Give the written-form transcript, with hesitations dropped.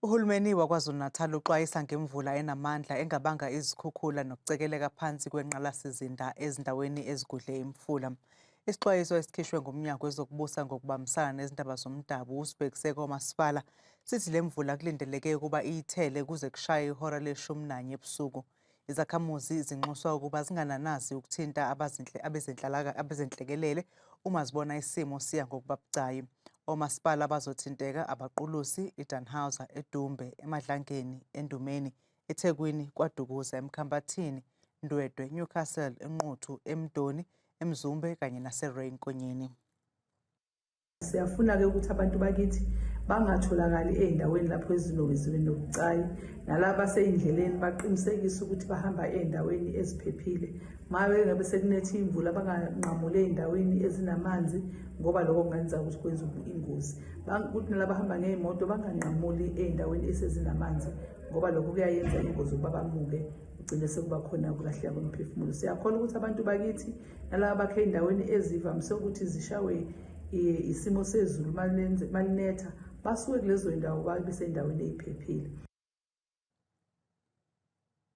Uhulumeni waKwaZulu-Natal uxwayisa ngemvula enamandla engabanga izikhukhula nokucekeleka phansi kwengqalasizinda ezindaweni ezigudle imifula. Isixwayiso esikhishwe nguMnyango wezokuBusa ngokuBambisana neziNdaba zoMdabu usibhekise komasipala sithi le mvula kulindeleke ukuba iyithele kuze kushaye ihora leshumi nanye ebusuku. Izakhamuzi zinxuswa ukuba zingananazi ukuthinta abezenhlekelele uma zibona isimo siya ngokuba bucayi. Omasipala abazothinteka Abaqulusi, iDannhauser, eDumbe, eMadlangeni, eNdumeni, eThekwini, KwaDukuza, eMkhambathini, Ndwedwe, Newcastle, eNquthu, eMdoni, eMzumbe kanye naseRay Nkonyeni. Siyafuna-ke ukuthi abantu bakithi bangatholakali ey'ndaweni lapho ezinoweziwe nobucayi, nalaba basey'ndleleni baqinisekise ukuthi bahamba ey'ndaweni eziphephile. Mabe ngabe sekunetha imvula, banganqamuli ey'ndaweni ezinamanzi ngoba lokho kungenza ukuthi kwenze ingozi. Kuthi nalaba bahamba ngey'moto banganqamuli ey'ndaweni esezinamanzi ngoba lokho kuyayenza ingozi ukuba bamuke, kugcine sekuba khona ukulahleka kwemiphefumulo. Siyakholwa ukuthi abantu bakithi nalaba bakhe ey'ndaweni ezivamise ukuthi zishawe isimo sezulu malinetha basuke kulezo ndawo babe sendaweni ey'phephile.